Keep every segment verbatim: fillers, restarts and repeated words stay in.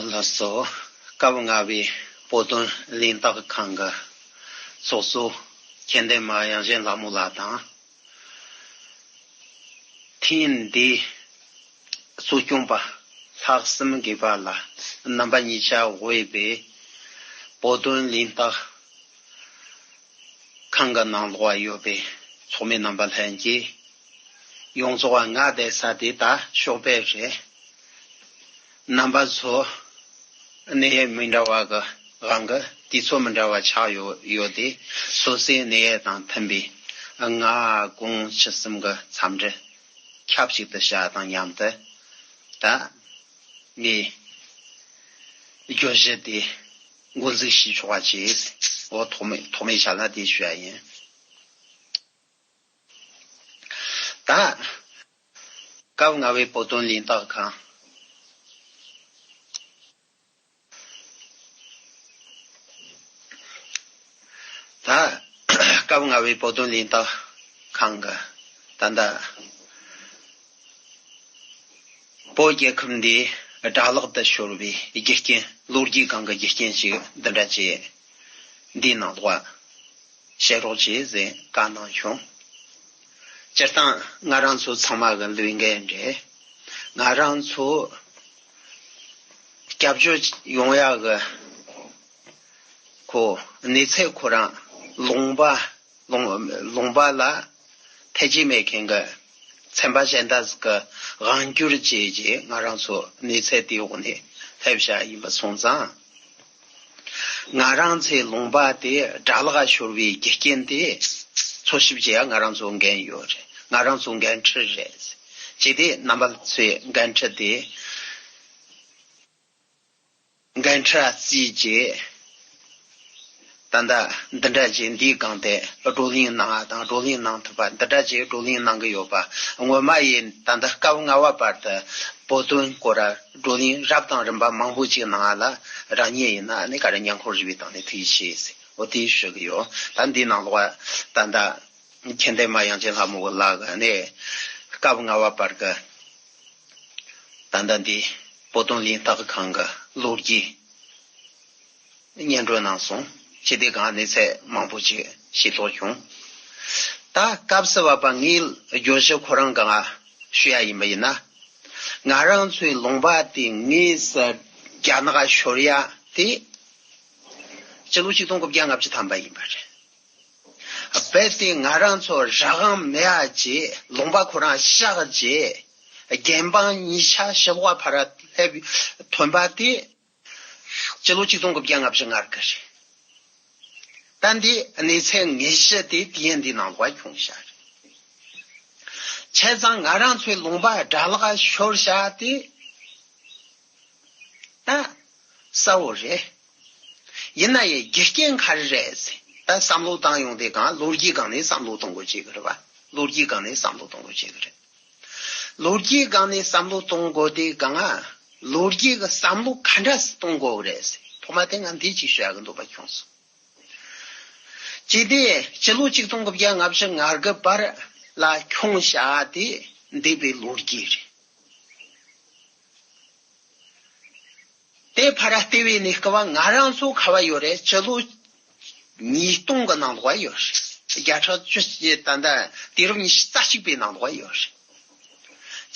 ལགས་སོ། སྐབས་ལྔ་པའི་བོད་དོན་གླེང་སྟེགས་ཁང་གི་ཚོགས་གཙོ་མཁྱེན་ལྡན་མ་དབྱངས་ཅན་ལྷ་མོ་ལགས་དང་། ཐེངས་འདིའི་གཙོ་སྐྱོང་པ་ལྷག་བསམ་དགེ་འཕེལ་ལགས་རྣམ་པ་གཉིས་ཆ་དབུས་པའི་བོད་དོན་གླེང་སྟེགས་ཁང་གི་ནང་ལོགས་ཡོད་པའི་ཚོགས་མི་རྣམ་པ་ལྷན་རྒྱས། ཡོངས་རྫོགས་ང་བསྡད་ས་དེ་ད་ཞོགས་པ་རེད། རྣམ་པ་ཚོ་གནས་ཡུལ་མི་འདྲ་བ་གི་དབང་གིས་དུས་ཚོད་མི་འདྲ་བ་ཆགས་ཡོད་ཡོད་དེ། སོ་སོའི་གནས་ཡུལ་དང་མཐུན་པའི་ལྔ་དགུང་ཕྱི་གསུམ་གི་འཚམས་འདྲི་ཆབས་ཅིག་ཏུ་བྱ་དང་མཉམ་དུ། ད་ངས་བརྗོད་གཞི་དེ་འགོ་འཛུགས་བྱས་ཆོག་པ་བྱས། འོ་ཐོག་མའི་ཐོག་མའི་ཆ་ལ་དེ་ཞུ་ཡ་ཡིན། ད་སྐབས་ལྔ་པའི་བོད་དོན་གླེང་སྟེགས་ཁང་། ད་སྐབས་ལྔ་པའི་བོད་དོན་གླེང་སྟེགས་ཁང་གི་ད་ལྟ་བོད་རྒྱལ་ཁབ་འདིའི་དགྲ་ལག་ཏུ་ཤོར་བའི་རྒྱུ་རྐྱེན། ལོ་རྒྱུས་སྒང་གི་རྒྱུ་རྐྱེན་ཞིག་འདི་འདྲ་ཅིག་འདིའི་ནང་ལོགས་བཤད་རོགས་བྱེད་ཟེར་བཀའ་གནང་བྱུང་། སྤྱིར་བཏང་ང་རང་ཚོ་ཚང་མ་གི་ལས་འགན་རེད། ང་རང་ཚོ་སྐྱབས་བཅོལ་ཡོང་ཡག་གི་ཁོ་གནས་ཚད་ཁོ་རང་ལུང་པ་ལུང་ལུང་པ་ལ་ཐེ་ཇུས་མེད་མཁན་གྱི་ཚན་པ་གཞན་དག་ཟིག་གི་དབང་སྒྱུར་བྱས་རྗེས་ང་རང་ཚོ་གནས་ཚད་དེའི་འོག་ནས་སླེབས་བཞག་ཡིན་པ་སོང་ཙང་། ང་རང་ཚོའི་ལུང་པ་དེ་དགྲ་ལག་ཤོར་བའི་རྒྱུ་རྐྱེན་དེ་འཚོལ་ཞིབ་བྱེད་ཡ་ང་རང་ཚོ་འགན་ཡོད་རེད། ང་རང་ཚོ་འགན་འཁྲི་རེད། བྱས་ཏེ་རྣམ་པ་ཚོའི་འགན་འཁྲི་དེ། འགན་འཁྲི་བརྩིས་རྗེས། ད་ལྟ་འདི་འདྲ་ཅིག་འདིའི་སྒང་དེ་བགྲོ་གླེང་གནང་བ་དང་། བགྲོ་གླེང་གནང་ཐུབ་པ། འདི་འདྲ་ཅིག་བགྲོ་གླེང་གནང་གི་ཡོད་པ། སྔོན་མ་ཡིན་ད་ལྟ་སྐབས་ལྔ་བ་བར་དུ་བོད་དོན་སྐོར་བགྲོ་གླེང་རབ་དང་རིམ་པ་མང་པོ་ཅིག་གནང་བ་ལ་རང་ཉིད་ཡིན་ན་ནི་ག་རེ་ཉན་ཁོམ་རེ་བའི་སྟེང་ནས་ཐུགས་རྗེ་ཆེ་ཟེར། འོ་དེ་ཞུ་གི་ཡོད། ད་འདིའི་ནང་ལོགས་ད་ལྟ་མཁྱེན་ལྡན་མ་དབྱངས་ཅན་ལྷ་མོ་ལགས་ཀྱིས་ནི་སྐབས་ལྔ་བ་བར་གྱི་ད་ལྟ་འདི་བོད་དོན་གླེང་སྟེགས་ཁང་གི་ལོ་རྒྱུས་སྙན་སྒྲོན་གནང་སོང་། ཅི་སྟེ་གང་གནས་ཚད་མང་པོ་ཅིག་ཤེས་རྟོགས་བྱུང་། ད་སྐབས་སུ་བབ་པ་ངའི་བརྗོད་གཞི་ཁོ་རང་གང་ཞུ་ཡ་ཡིན་པ་ཡིན་ན། ང་རང་ཚོའི་ལུང་པ་དེ་དངོས་སུ་རྒྱ་ནག་ཤོར་ཡ་དེ་སྤྱི་ལོ་ཆིག་སྟོང་དགུ་བརྒྱ་ལྔ་བཅུ་ཐམ་པ་ཡིན་པ་རེད། རྦད་དེ་ང་རང་ཚོ་རང་དབང་མེད་པ་བྱས། ལུང་པ་ཁོ་རང་བཞག་བྱས། རྒྱལ་འབངས་གཉིས་ཆ་ཞི་བ་ཕར་སླེབས་ཐོན་པ་དེ་སྤྱི་ལོ་ཆིག་སྟོང་དགུ་བརྒྱ་ལྔ་བཅུ་ང་དགུ་རེད། ད་འདི་གནས་ཚད་དངོས་གཞི་དེ་དུས་ཡུན་འདི་ནང་ལོགས་ཁྱོངས་བཞག་རེད། བྱས་ཙང་ང་རང་ཚོའི་ལུང་པ་དགྲ་ལག་ཤོར་བཞག་དེ་ད་གསལ་བོ་རེད། ཡིན་ན་ཡང་རྒྱུ་རྐྱེན་ག་རེ་རེད་ཟེར། ད་བསམ་བློ་བཏང་ཡོང་དུས་གང་ལོ་རྒྱུས་སྒང་ནས་བསམ་བློ་གཏོང་དགོས་བྱེད་ཀྱི་རེད་པ། ལོ་རྒྱུས་སྒང་ནས་བསམ་བློ་གཏོང་དགོས་བྱེད་ཀྱི་རེད། ལོ་རྒྱུས་སྒང་ནས་བསམ་བློ་གཏོང་དགོས་དུས་གང་། ལོ་རྒྱུས་ཀྱི་བསམ་བློ་ག་འདྲ་སེ་གཏོང་དགོས་རེད་ཟེར། ཐོག་མ་དེ་ང་འདི་གཅིག་ཞུ་ཡག་གི་འདོད་པ་ཁྱོངས་སོང་། ཅི་སྟེ་སྤྱི་ལོ་ཆིག་སྟོང་དགུ་བརྒྱ་ལྔ་བཅུ་ང་དགུ་བར་ལ་ཁྱོངས་བཞག་དེ་འདས་པའི་ལོ་རྒྱུས་རེད། དེ་ཕར་བལྟས་པ་ཡིན་ན་སྐབས་ང་རང་ཚོ་ག་པར་ཡོད་རེད། སྤྱི་ལོ་ཉིས་སྟོང་གི་ནང་ལོགས་ཡོད་རེད། བརྒྱ་ཕྲག་བཅུ་ད་ལྟ་དུས་རབས་ཉི་ཤུ་རྩ་གཅིག་པའི་ནང་ལོགས་ཡོད་རེད།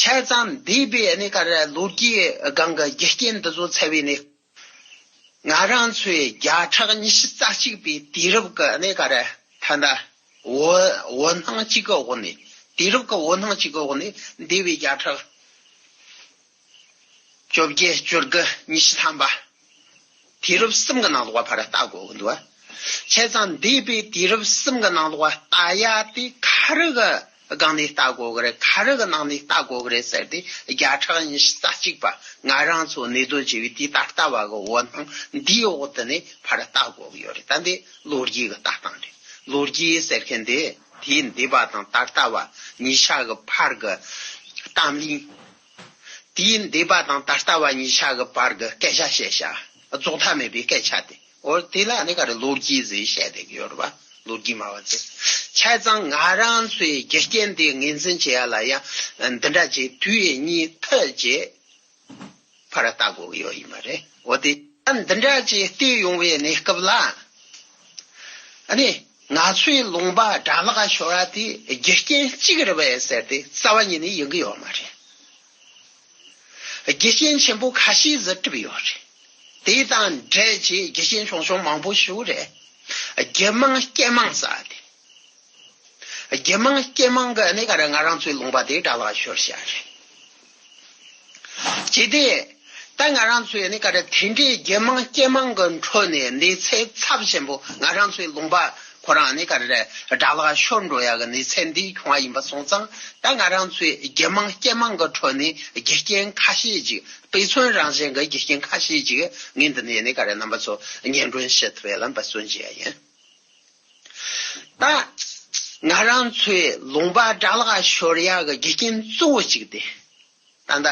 བྱས་ཙང་འདས་པའི་ཨ་ནི་ག་རེ་ལོ་རྒྱུས་སྒང་གི་རྒྱུ་རྐྱེན་འདི་ཚོ་བཙལ་བ་ཡིན་ན། ང་རང་ཚོའི་བརྒྱ་ཕྲག་ཉི་ཤུ་རྩ་གཅིག་པའི་དུས་རབས་ཀྱི་ཨ་ནི་ག་རེ་ད་ལྟ་འོད་འོད་སྣང་གཅིག་གི་འོག་ནས། དུས་རབས་ཀྱི་འོད་སྣང་གཅིག་གི་འོག་ནས་འདས་པའི་བརྒྱ་ཕྲག་བཅོ་བརྒྱད་བཅོ་དགུ་ཉི་ཤུ་ཐམ་པ། དུས་རབས་གསུམ་གྱི་ནང་ལོགས་ཕར་ལྟ་དགོས་ཀྱི་འདུག་བ། བྱས་ཙང་འདས་པའི་དུས་རབས་གསུམ་གྱི་ནང་ལོགས་ལྟ་ཡ་དེ་ག་རེ་གི་སྒང་ནས་ལྟ་དགོས་ཀྱི་རེད། ག་རེ་གི་ནང་ནས་ལྟ་དགོས་ཀྱི་རེད་ཟེར་དུས། བརྒྱ་ཕྲག་ཉི་ཤུ་རྩ་གཅིག་པ་ང་རང་ཚོ་གནས་སྡོད་བྱས་པའི་དེའི་ད་ལྟ་བ་གི་འོད་སྣང་འདིའི་འོག་ཏུ་ནས་ཕར་ལྟ་དགོས་ཀྱི་ཡོད་རེད། ད་འདི་ལོ་རྒྱུས་ཀྱི་ལྟ་སྟངས་རེད། ལོ་རྒྱུས་ཟེར་མཁན་དེ་དུས་འདས་པ་དང་ད་ལྟ་བ་གཉིས་ཆ་གི་བར་གྱི་གཏམ་གླེང་། དུས་འདས་པ་དང་ད་ལྟ་བ་གཉིས་ཆ་གི་བར་གྱི་སྐད་ཆ་བཤད་བྱ། རྫོགས་མཐའ་མེད་པའི་སྐད་ཆ་དེ། འོ་དེ་ལ་ནི་ག་རེ་ལོ་རྒྱུས་ཟེར་བཤད་བསྡད་ཀྱི་ཡོད་རེད་པ། ལོ་རྒྱུས་སྨྲ་བ་ཚོས། བྱས་ཙང་ང་རང་ཚོའི་རྒྱུ་རྐྱེན་དེ་ངོས་འཛིན་བྱེད་ཡ་ལ་ཡང་འདི་འདྲ་ཅིག་དུས་ཡུན་གཉིས་མཐུད་ཅིག་ཕར་ལྟ་དགོས་ཀྱི་ཡོད་ཡིན་པ་རེད། འོ་དེ་ད་འདི་འདྲ་ཅིག་བལྟས་ཡོང་བའི་གནས་སྐབས་ལ། ཨ་ནི་ང་ཚོའི་ལུང་པ་དགྲ་ལག་ཤོར་བ་དེ་རྒྱུ་རྐྱེན་གཅིག་རེད་པས་ཟེར་ཏེ་རྩ་བ་ཉིད་ནས་ཡིན་གྱི་ཡོད་མ་རེད། རྒྱུ་རྐྱེན་ཆེན་པོ་ཁ་ཤས་ཟིག་གྲུབ་ཡོད་རེད། དེ་དང་འབྲེལ་གྱི་རྒྱུ་རྐྱེན་ཆུང་ཆུང་མང་པོ་ཞིག་རེད། རྒྱུ་མང་རྐྱེན་མང་ཟེར་དེ། རྒྱུ་མང་རྐྱེན་མང་གི་གནས་ག་རེ་ང་རང་ཚོའི་ལུང་པ་དེ་དགྲ་ལག་ཤོར་བྱས་རེད། ཅི་སྟེ། ད་ང་རང་ཚོའི་གནས་ག་རེ་དེ་འདྲའི་རྒྱུ་མང་རྐྱེན་མང་གི་ཁྲོད་ནས་གནས་ཚད་ཚབས་ཆེན་པོ་ང་རང་ཚོའི་ལུང་པ་ཁོ་རང་གནས་ག་རེ་དགྲ་ལག་ཤོར་འགྲོ་ཡ་གི་གནས་ཚད་འདི་བྱུང་བ་ཡིན་པ་སོང་ཙང་། ད་ང་རང་ཚོའི་རྒྱུ་མང་རྐྱེན་མང་གི་ཁྲོད་ནས་རྒྱུ་རྐྱེན་ཁ་ཤས་ཅིག་དཔེ་མཚོན་རང་བཞིན་གྱི་རྒྱུ་རྐྱེན་ཁ་ཤས་ཅིག་ངས་འདི་ནས་གནས་ག་རེ་རྣམ་པ་ཚོ་སྙན་སྒྲོན་ཞུ་ཐུབ་ཡ་ལ་འབད་བརྩོན་བྱེད་ཡ་ཡིན། ད་ང་རང་ཚོའི་ལུང་པ་དགྲ་ལག་ཤོར་ཡ་གི་རྒྱུ་རྐྱེན་གཙོ་བོ་གཅིག་དེ། ད་ལྟ་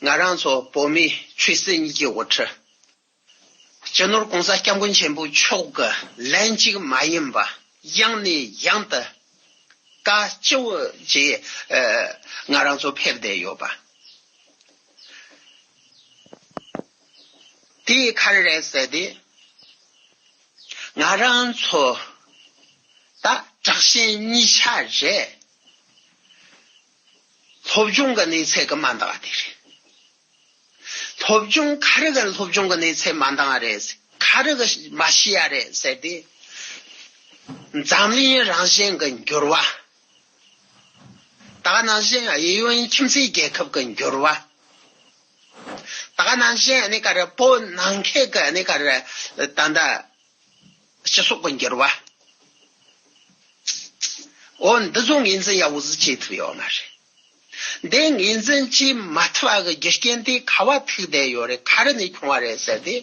ང་རང་ཚོ་བོད་མིའི་ཆོས་སྲིད་གཉིས་ཀྱི་དབུ་ཁྲིད། སྤྱི་ནོར་༸གོང་ས་༸སྐྱབས་མགོན་ཆེན་པོ་མཆོག་གི་ལན་གཅིག་མ་ཡིན་པ་ཡང་ནས་ཡང་དུ་བཀའ་སྤྱི་བོ་བཅས་ང་རང་ཚོ་ཕེབས་བསྡད་ཡོད་པ། དེ་ག་རེ་རེད་ཟེར་ཏེ། ང་རང་ཚོ་ད་དྲག་ཞན་གཉིས་ཆ་རེད། སློབ་སྦྱོང་གི་གནས་ཚད་ཀྱི་མ་འདང་བ་དེ་རེད། སློབ་སྦྱོང་ག་རེ་གི་སློབ་སྦྱོང་གི་གནས་ཚད་མ་འདང་བ་རེད། ག་རེ་གི་མ་ཤེས་ཡ་རེད་ཟེར་ཏེ། འཛམ་གླིང་རང་བཞིན་གྱི་འགྱུར་བ། ད་ག་ནང་བཞིན་གཡས་གཡོན་ཁྱིམ་མཚེས་རྒྱལ་ཁབ་ཀྱི་འགྱུར་བ། ད་ག་ནང་བཞིན་ཨ་ནི་ག་རེ་བོད་ནང་ཁུལ་གྱི་ཨ་ནི་ག་རེ་ད་ལྟ་སྤྱི་ཚོགས་ཀྱི་འགྱུར་བ། འོ་འདི་ཚོ་ངོས་འཛིན་ཡག་པོ་ཟིག་བྱེད་ཐུབ་ཡོད་མ་རེད། འདི་ངོས་འཛིན་བྱེད་མ་ཐུབ་པ་གི་རྒྱུ་རྐྱེན་དེ་ག་བ་ཐུག་བསྡད་ཡོད་རེད། ག་རེ་ནས་བྱུང་བ་རེད་ཟེར་ཏེ།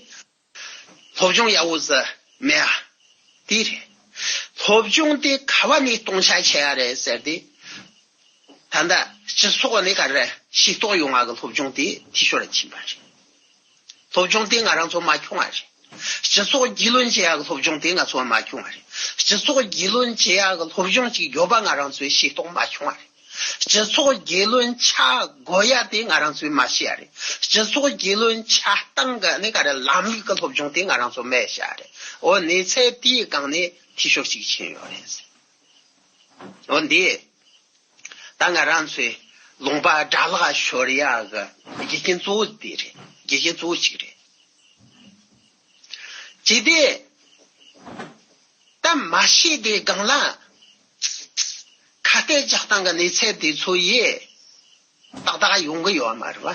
སློབ་སྦྱོང་ཡག་པོ་ཟིག་མེད་ཨ། དེ་རེད། སློབ་སྦྱོང་དེ་ག་བ་ནས་སྟོང་ཆ་ཆེ་ཡ་རེད་ཟེར་ཏེ། ད་ལྟ་སྤྱི་ཚོགས་ནས་ག་རེ་ཤེས་རྟོགས་ཡོང་བ་གི་སློབ་སྦྱོང་དེ་འཐུས་ཤོར་ཕྱིན་པ་རེད། སློབ་སྦྱོང་དེ་ང་རང་ཚོ་མ་ཁྱོང་བ་རེད། སྤྱི་ཚོགས་རྒྱུས་ལོན་བྱེད་ཡ་གི་སློབ་སྦྱོང་དེ་ང་ཚོ་མ་ཁྱོང་བ་རེད། སྤྱི་ཚོགས་རྒྱུས་ལོན་བྱེད་ཡ་གི་སློབ་སྦྱོང་ཅིག་ཡོད་པ་ང་རང་ཚོས་ཤེས་རྟོགས་མ་ཁྱོང་བ་རེད། སྤྱི་ཚོགས་རྒྱུས་ལོན་བྱ་དགོས་ཡ་དེ་ང་རང་ཚོས་མ་ཤེས་ཡ་རེད། སྤྱི་ཚོགས་རྒྱུས་ལོན་བྱ་སྟངས་ཀྱི་ནི་ག་རེ་ལམ་ལུགས་ཀྱི་སློབ་སྦྱོང་དེ་ང་རང་ཚོ་མེད་བྱ་རེད། འོ་གནས་ཚད་དེའི་སྒང་ནས་འཐུས་ཤོར་ཅིག་ཕྱིན་ཡོད་རེད། འོ་འདི། ད་ང་རང་ཚོའི་ལུང་པ་དགྲ་ལག་ཤོར་ཡག་གི་རྒྱུ་རྐྱེན་གཙོ་བོ་དེ་རེད། རྒྱུ་རྐྱེན་གཙོ་བོ་གཅིག་རེད། ཅི་སྟེ། ད་མ་ཤེས་དེ་སྒང་ལ་ཁ་གཏད་རྒྱག་སྟངས་ཀྱི་གནས་ཚད་དེ་ཚོ་ཡི་ཏག་ཏག་ཡོང་གི་ཡོད་མ་རེད་བ།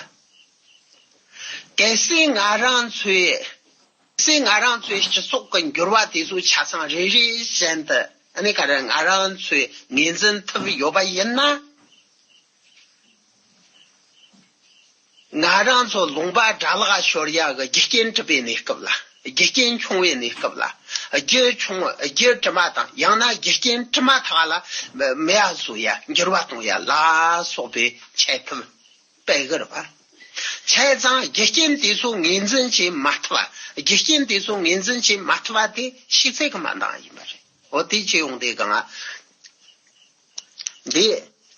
གལ་སྲིད་ང་རང་ཚོའི། གལ་སྲིད་ང་རང་ཚོའི་སྤྱི་ཚོགས་ཀྱི་འགྱུར་བ་དེ་ཚོ་ཆ་ཚང་རེ་རེ་བཞིན་དུ་ཨ་ནི་ག་རེ་ང་རང་ཚོས་ངོས་འཛིན་ཐུབ་ཡོད་པ་ཡིན་ན། ང་རང་ཚོ་ལུང་པ་དགྲ་ལག་ཤོར་ཡག་གི་རྒྱུ་རྐྱེན་གྲུབ་པའི་གནས་སྐབས་ལ། རྒྱུ་རྐྱེན་བྱུང་བའི་གནས་སྐབས་ལ། རྒྱུ་བྱུང་རྒྱུ་གྲུབ་མ་དང་ཡང་ན་རྒྱུ་རྐྱེན་གྲུབ་མ་ཐག་ལ་མེད་པ་བཟོ་ཡ། འགྱུར་བ་གཏོང་ཡ་ལ་སོགས་པའི་འཆད་ཐབས་སྤེལ་གི་རེད་པ། བྱས་ཙང་རྒྱུ་རྐྱེན་དེ་ཚོ་ངོས་འཛིན་བྱེད་མ་ཐུབ་པ། རྒྱུ་རྐྱེན་དེ་ཚོ་ངོས་འཛིན་བྱེད་མ་ཐུབ་པ་དེ་ཤེས་ཚད་ཀྱི་མ་འདང་ཡིན་པ་རེད། འོ་དེ་བྱེད་ཡོང་དེ་གང་ང་། འདི་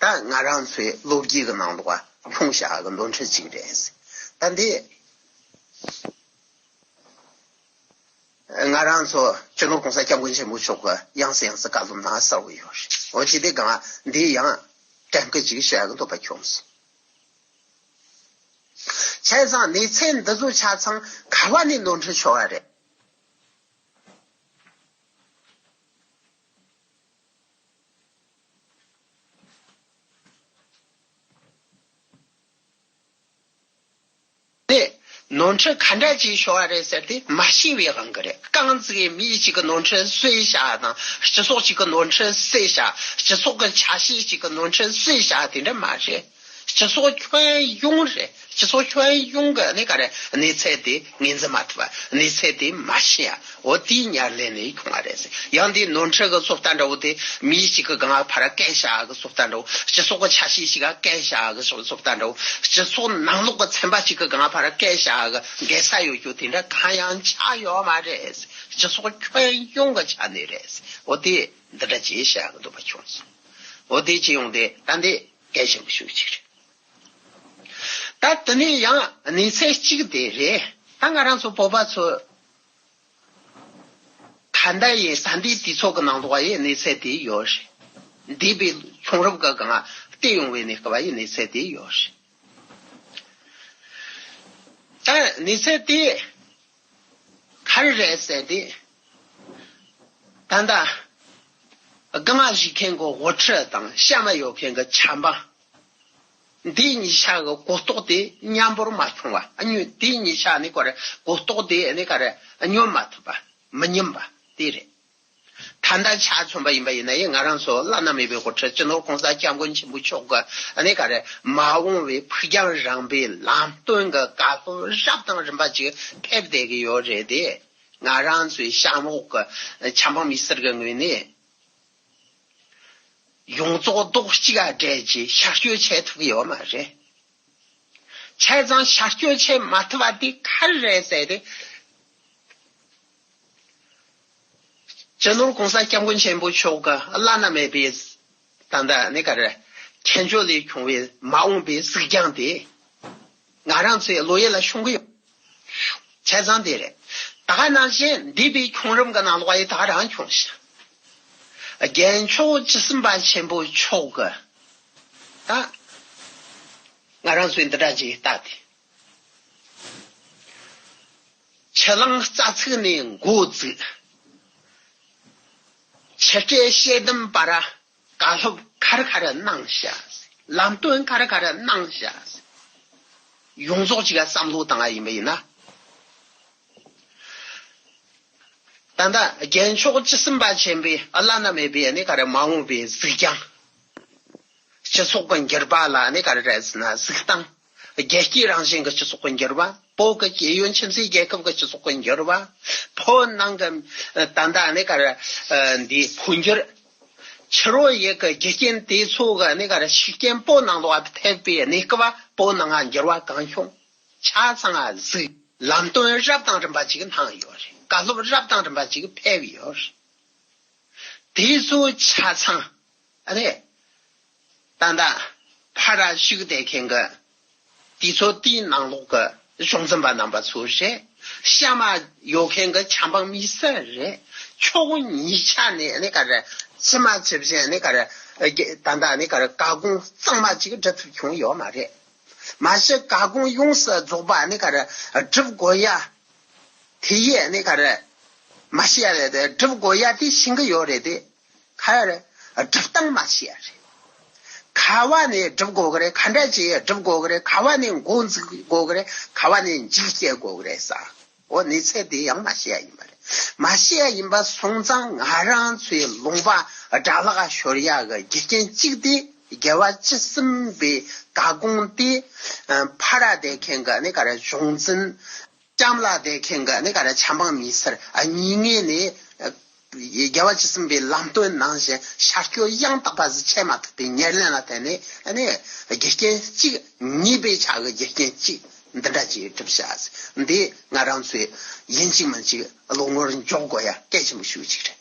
ད་ང་རང་ཚོའི་ལོ་རྒྱུས་ཀྱི་ནང་ལོགས་ལ་ལྷུང་བཞག་གི་ནོར་འཁྲུལ་ཅིག་རེད། ད་འདི་ང་རང་ཚོ་སྤྱི་ནོར་༸གོང་ས་༸སྐྱབས་མགོན་ཆེན་པོ་མཆོག་གི་ཡང་སེ་ཡང་སེ་བཀའ་སློབ་ནང་གསལ་བོ་ཡོད་རེད། འོ་ཅི་སྟེ་གང་འདི་ཡང་དྲན་སྐུལ་ཅིག་བྱ་གི་འདོད་པ་བྱུང་སོང་། བྱས་ཙང་གནས་ཚད་འདི་ཚོ་ཆ་ཚང་ག་བ་ནས་ནོར་འཁྲུལ་བྱུང་བ་རེད། དེ་ནོར་འཁྲུལ་ག་འདྲ་ཅིག་བྱུང་བ་རེད་ཟེར་ཏེ་མ་ཤེས་པའི་དབང་གིས་རེད། རྐང་ཚིག་གི་མི་གཅིག་གི་ནོར་འཁྲུལ་བསུས་བཞག་དང་སྤྱི་ཚོགས་གཅིག་གི་ནོར་འཁྲུལ་བསུས་བཞག་སྤྱི་ཚོགས་ཀྱི་ཆ་ཤས་གཅིག་གི་ནོར་འཁྲུལ་བསུས་བཞག་དེ་འདྲ་མ་རེད། སྤྱི་ཚོགས་ཁྱོན་ཡོངས་རེད། སྤྱི་ཚོགས་ཁྱོན་ཡོངས་ཀྱི་ནི་ག་རེ་གནས་ཚད་དེ་ངོས་འཛིན་མ་ཐུབ་པ། གནས་ཚད་དེ་མ་ཤེས་ཡ། འོ་དེའི་ཉེར་ལེན་ནས་ཁྱོང་བ་རེད་ཟེར། ཡང་དེའི་ནོར་འཁྲུལ་གྱི་བཟོ་ལྟ་འདྲ་བོ་དེ་མི་གཅིག་གི་སྒང་ལ་ཕར་བཀལ་བཞག་གི་བཟོ་ལྟ་འདྲ་བོ། སྤྱི་ཚོགས་ཀྱི་ཆ་ཤས་ཤིག་ག་བཀལ་བཞག་གི་བཟོ་བཟོ་ལྟ་འདྲ་བོ། སྤྱི་ཚོགས་ནང་ལོགས་ཀྱི་ཚན་པ་གཅིག་གི་སྒང་ལ་ཕར་བཀལ་བཞག་གི་འགལ་ས་ཡོད་རྒྱུ་དེ་འདྲ་གང་ཡང་ཆགས་ཡོད་མ་རེད། སྤྱི་ཚོགས་ཁྱོན་ཡོངས་ཀྱི་ཆ་ནས་རེད། འོ་དེ་འདི་འདྲ་ཅིག་བཤད་གི་འདོད་པ་བྱུང་སོང་། འོ་དེ་ཅི་ཡོང་དེ་ད་འདི་གལ་ཆེན་པོ་ཤོས་ཅིག་རེད། ད་ ད་དེ་ནས་ཡང་གནས་ཚད་གཅིག་དེ་རེད། ད་ང་རང་ཚོ་བོད་པ་ཚོ་ད་ལྟ་ཡི་ས་འདིའི་དུས་ཚོད་ཀྱི་ནང་དུ་ཡི་གནས་ཚད་དེ་ཡོད་རེད། འདས་པའི་བྱུང་རབས་ཀྱི་སྒང་བལྟས་ཡོང་བའི་གནས་སྐབས་ཡི་གནས་ཚད་དེ་ཡོད་རེད། ད་གནས་ཚད་དེ་ག་རེ་རེད་ཟེར་དུས། ད་ལྟ་སྒང་བཞུགས་མཁན་གྱི་དབུ་ཁྲིད་དང་གཤམ་མ་ཡོད་མཁན་གྱི་ཆབ་འབངས། འདི་གཉིས་ཆ་གི་གོ་རྟོགས་དེ་མཉམ་པོར་མ་བྱུང་བ། ཨ་ནི་འདི་གཉིས་ཆ་ནི་ག་རེ་གོ་རྟོགས་དེ་ནི་ག་རེ་སྙོམས་མ་ཐུབ་པ། མི་མཉམ་པ་དེ་རེད། ད་ལྟ་ཆ་མཚོན་པ་ཡིན་པ་ཡིན་ན་ཡང་ང་རང་ཚོ་བླ་ན་མེད་པའི་དབུ་ཁྲིད་སྤྱི་ནོར་༸གོང་ས་༸སྐྱབས་མགོན་ཆེན་པོ་མཆོག་གི་ནི་ག་རེ་མ་འོངས་པའི་ཕུགས་རྒྱང་རིང་པོའི་ལམ་སྟོན་གྱི་བཀའ་སློབ་རབ་དང་རིམ་པ་ཅིག་ཕེབས་བསྡད་ཀྱི་ཡོད་རེད་དེ། ང་རང་ཚོའི་གཤམ་འོག་གི་ཆབ་འབངས་མི་སེར་གྱི་ངོས་ནས། ཡོངས་རྫོགས་རྡོག་གཅིག་ག་སྦྲེལ་གྱིས་ཤར་སྐྱོད་བྱེད་ཐུབ་ཀྱི་ཡོད་མ་རེད། བྱས་ཙང་ཤར་སྐྱོད་བྱེད་མ་ཐུབ་པ་དེ་ག་རེ་རེད་ཟེར་ཏེ། སྤྱི་ནོར་༸གོང་ས་༸སྐྱབས་མགོན་ཆེན་པོ་མཆོག་གི་བླ་ན་མེད་པའི་ད་ལྟ་ནི་ག་རེ་མཁྱེན་དཔྱོད་ལས་བྱུང་བའི་མ་འོངས་པའི་གཟིགས་རྒྱང་དེ་ང་རང་ཚོའི་བློ་ཡུལ་ལ་ཤོང་གི་ཡོད། བྱས་ཙང་དེ་རེད། ད་ག་ནང་བཞིན་འདས་པའི་བྱུང་རིམ་གྱི་ནང་ལོགས་ཡི་ད་ག་རང་བྱུང་ཞིང་། རྒྱལ་མཆོག་བཅུ་གསུམ་པ་ཆེན་པོ་མཆོག་གི་ད་ང་རང་ཚོའི་འདི་འདྲ་ཅིག་ལྟ་སྟེ། ཆུ་གླང་རྩ་ཚིག་ནས་འགོ་བཙུགས། ཆུ་སྤྲེལ་ཤེལ་དམ་བར། བཀའ་སློབ་ག་རེ་ག་རེ་གནང་ཤག། ལམ་སྟོན་ག་རེ་ག་རེ་གནང་ཤག། ཡོངས་རྫོགས་ཅིག་ག་བསམ་བློ་བཏང་བ་ཡིན་པ་ཡིན་ན། ད་ལྟ་རྒྱལ་མཆོག་བཅུ་གསུམ་པ་ཆེན་པོའི་བླ་ན་མེད་པའི་ནི་ག་རེ་མ་འོངས་པའི་གཟིགས་རྒྱང་། སྤྱི་ཚོགས་ཀྱི་འགྱུར་བ་ལ་ནི་ག་རེ་རེད་ཟེར་ན་གཟིགས་སྟངས། རྒྱལ་སྤྱིའི་རང་བཞིན་གྱི་སྤྱི་ཚོགས་ཀྱི་འགྱུར་བ། བོད་ཀྱི་ཤེས་ཡོན་ཁྱིམ་མཚེས་རྒྱལ་ཁབ་ཀྱི་སྤྱི་ཚོགས་ཀྱི་འགྱུར་བ། བོད་ནང་གི་ད་ལྟ་ནི་ག་རེ་འདི་འཕོ་འགྱུར། ཕྱི་རོལ་ཡུལ་གྱི་རྒྱུ་རྐྱེན་དེ་ཚོ་གི་ནི་ག་རེ་ཤུགས་རྐྱེན་བོད་ནང་ལོགས་ཐེབས་པའི་གནས་སྐབས་བོད་ནང་ང་འགྱུར་བ་གང་བྱུང་ཆ་ཚང་ང་གཟིགས། ལམ་སྟོན་རབ་དང་རིམ་པ་ཅིག་གནང་ཡོད་རེད། བཀའ་སློབ་རབ་དང་རིམ་པ་ཅིག་ཕེབས་ཡོད་རེད། དེ་ཚོ་ཆ་ཚང་ཨ་ནི་ད་ལྟ་ཕར་བཞུགས་བསྡད་མཁན་གྱི་དུས་ཚོད་དེའི་ནང་ལོགས་ཀྱི་གཞུང་འཛིན་པ་རྣམ་པ་ཚོ་རེད། གཤམ་མ་ཡོད་མཁན་གྱི་ཆབ་འབངས་མི་སེར་རེད། ཕྱོགས་གཉིས་ཆ་ནས་ཨ་ནི་ག་རེ་ཇི་མ་ཇི་བཞིན་ཨ་ནི་ག་རེ་ད་ལྟ་ཨ་ནི་ག་རེ་བཀའ་དགོངས་གཙང་མ་ཅིག་སྒྲུབ་ཐུབ་བྱུང་ཡོད་མ་རེད། མ་གཞི་བཀའ་དགོངས་ཡོངས་སུ་རྫོགས་པ་ཨ་ནི་ག་རེ་སྒྲུབ་དགོས་ཡ། དེ་ཡིས་ནི་ག་རེ། མ་ཤེས་ཡ་རེད་དེ་སྒྲུབ་དགོས་ཡ་དེ་ཤེས་ཀྱི་ཡོད་རེད་དེ། ག་རེ། སྒྲུབ་སྟངས་མ་ཤེས་ཡ་རེད། ག་བ་ནས་སྒྲུབ་དགོས་ཀྱི་རེད། ག་འདྲ་བྱས་སྒྲུབ་དགོས་ཀྱི་རེད། ག་བ་ནས་འགོ་འཛུགས་དགོས་ཀྱི་རེད། ག་བ་ནས་མཇུག་སྐྱེལ་དགོས་ཀྱི་རེད་ས། འོ་གནས་ཚད་དེ་ཡང་མ་ཤེས་ཡ་ཡིན་པ་རེད། མ་ཤེས་ཡ་ཡིན་པ་སོང་ཙང་ང་རང་ཚོའི་ལུང་པ་དགྲ་ལག་ཤོར་ཡ་གི་རྒྱུ་རྐྱེན་གཅིག་དེ་རྒྱལ་བ་བཅུ་གསུམ་པའི་བཀའ་དགོངས་དེ་ཕར་བསྡད་མཁན་གི་ནི་ག་རེ་གཞུང་འཛིན། གཤམ་ལ་བསྡད་མཁན་གྱི་ནི་ག་རེ་ཆབ་འབངས་མི་སེར་གཉིས་ངེས་ནས་རྒྱལ་བ་བཅུ་གསུམ་པའི་ལམ་སྟོན་ནང་བཞིན་ཤར་སྐྱོད་ཡང་དག་པ་ཟིག་བྱེད་མ་ཐུབ་པའི་ཉེར་ལེན་ལ་བརྟེན་ནས་ནི་རྒྱུ་རྐྱེན་གཅིག་ཉེས་པའི་ཆ་གི་རྒྱུ་རྐྱེན་གཅིག་འདི་འདྲ་ཅིག་གྲུབ་བྱ་ཟིག་འདི་ང་རང་ཚོས་ཡིན་གཅིག་མིན་གཅིག་བློ་ངོར་འཇོག་དགོས་ཡ་གལ་ཆེན་པོ་ཞིག་ཅིག་རེད།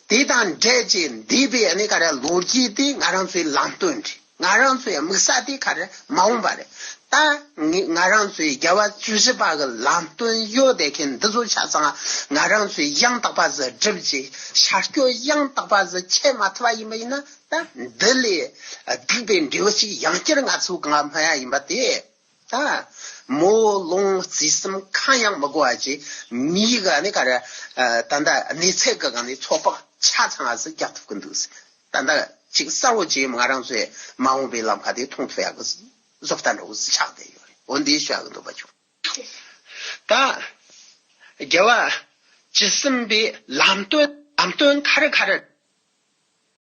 དེ་དང་འབྲེལ་གྱི་འདས་པའི་ནི་ག་རེ་ལོ་རྒྱུས་དེ་ང་རང་ཚོའི་ལམ་སྟོན་རེད། ང་རང་ཚོའི་དམིགས་ས་དེ་ག་རེ་མ་འོངས་པ་རེད། ད་ང་ང་རང་ཚོའི་རྒྱལ་བ་བཅུ་བཞི་པ་གི་ལམ་སྟོན་ཡོད་བསྡད་མཁན་འདི་ཚོ་ཆ་ཚང་ང་རང་ཚོས་ཡང་དག་པ་ཟིག་བསྒྲུབས་རྗེས་ཤར་སྐྱོད་ཡང་དག་པ་ཟིག་བྱེད་མ་ཐུབ་པ་ཡིན་པ་ཡིན་ན། ད་འདི་ལས་སྡུག་པའི་འབྲས་བུ་ཞིག་ཡང་བསྐྱར་ང་ཚོ་གང་ལ་སྨོན་ཡ་ཡིན་པ་དེ། ད་མོ་ལོང་རྩིས་གསུམ་གང་ཡང་མི་དགོས་པ་ཅིག་མིའི་ག་ནི་ག་རེ། ད་ལྟ་གནས་ཚད་གི་གང་ནས་ཚོད་དཔག་ཆ་ཚང་བ་ཟིག་རྒྱག་ཐུབ་ཀྱི་འདུག་ད་ལྟ་ཅིག་གསལ་བོ་ཅིག་ང་རང་ཚོའི་མ་འོངས་པའི་ལམ་ཁ་དེ་མཐོང་ཐུབ་ཡག་གི་བཟོ་ལྟ་འདྲ་བོ་ཟིག་ཆགས་བསྡད་ཡོད་རེད། འོ་འདི་ཤོད་ཡག་གི་འདོད་པ་བྱུང་། ད་རྒྱལ་བ་བཅུ་གསུམ་པའི་ལམ་སྟོན་ལམ་སྟོན་ག་རེ་ག་རེ།